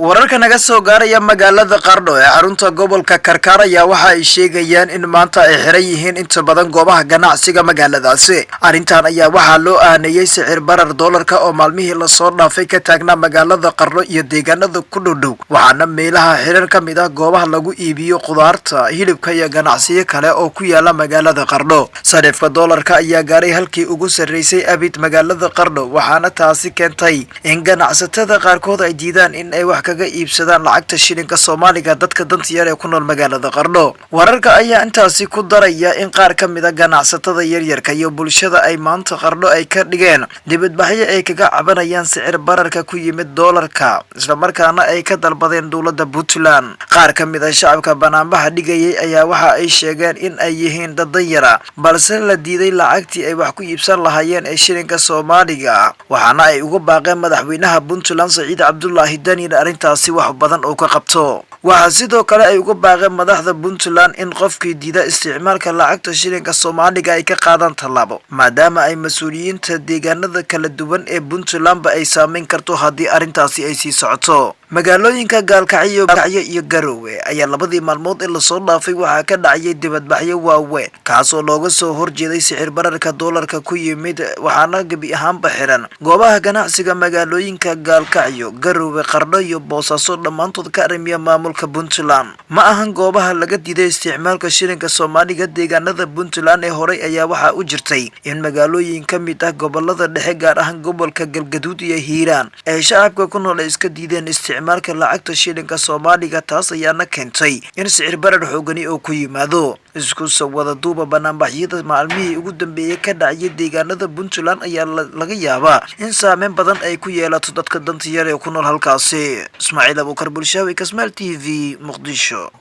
Wararka naga soo gaaraya magaalada Qardho ee xarunta gobolka Karkaar ayaa waxa ay sheegayaan in maanta ay xiran yihiin inta badan goobaha ganacsiga magaaladaasi. Arrintan ayaa waxaa loo aaneeyey sicir barar doolarka oo maalmihii lasoo dhaafay ka taagnaa magaalada Qardho iyo deegaanada ku dhowdhow, waxaana meelaha xiran ka mid ah goobaha lagu iibiyo khudaarta, hilibka iyo ganacsiyo kale oo ku yaala magaalada Qardho. Sarifka doolarka ayaa gaaray halkii ugu sarreysay abid magaalada Qardho, waxaana taasi keentay in ganacsatada qaarkood ay diidaan in ay wax kaga iibsadaan lacagta shilinka Soomaaliga dadka danta yar ee ku nool magaalada Qardho. Wararka ayaa intaasi ku daraya in qaar ka mid a ganacsatada yaryarka iyo bulshada ay maanta Qardho ay ka dhigeen dibadbaxyo ay kaga cabanayaan sicir bararka ku yimid doolarka, islamarkaana ay ka dalbadeen dowladda Puntland. Qaar ka mid a shacabka banaanbaxa dhigayay ayaa waxa ay sheegeen in ay yihiin dad danyara, balse la diiday lacagtii ay wax ku iibsan lahaayeen ee shilinka Soomaaliga, waxaana ay uga baaqeen madaxweynaha Puntland, Saciid Cabdulaahi Dani, in arrintaasi wax badan uu ka qabto. Waxaa sidoo kale ay uga baaqeen madaxda Puntland in qofkii diida isticmaalka lacagta shilinka Soomaaliga ay ka qaadaan tallaabo, maadaama ay mas-uuliyiinta deegaanada kala duwan ee Puntlandba ay saameyn karto haddii arrintaasi ay sii socoto. Magaalooyinka Gaalkacyo iyo Garowe ayaa labadii maalmood ee lasoo dhaafay waxaa ka dhacayay dibadbaxyo waaweyn, kaasoo looga soo horjeeday sicir bararka doolarka ku yimid, waxaana gebi ahaanba xiran goobaha ganacsiga magaalooyinka Gaalkacyo, Garowe, Qardho iyo Boosaaso, dhammaantood ka arrimiya maamulka Puntland. Ma ahan goobaha laga diiday isticmaalka shilinka Soomaaliga deegaanada Puntland ee horey ayaa waxaa u jirtay in magaalooyin ka mid ah gobolada dhexe, gaar ahaan gobolka Galgaduud iyo Hiiraan, ay shacabka ku nool ay iska diideen isticmaalka lacagta shilinka Soomaaliga. Taas ayaana keentay in sicir barar xoogani oo ku yimaado. Isku soo wada duuba, banaanbaxyada maalmihii ugu dambeeyey ka dhacaya deegaanada Puntland ayaa laga yaabaa in saameyn badan ay ku yeelato dadka danta yar ee ku nool halkaasi. Ismaaciil Abuukar Bulshaawi, Kasmaal TV, Muqdisho.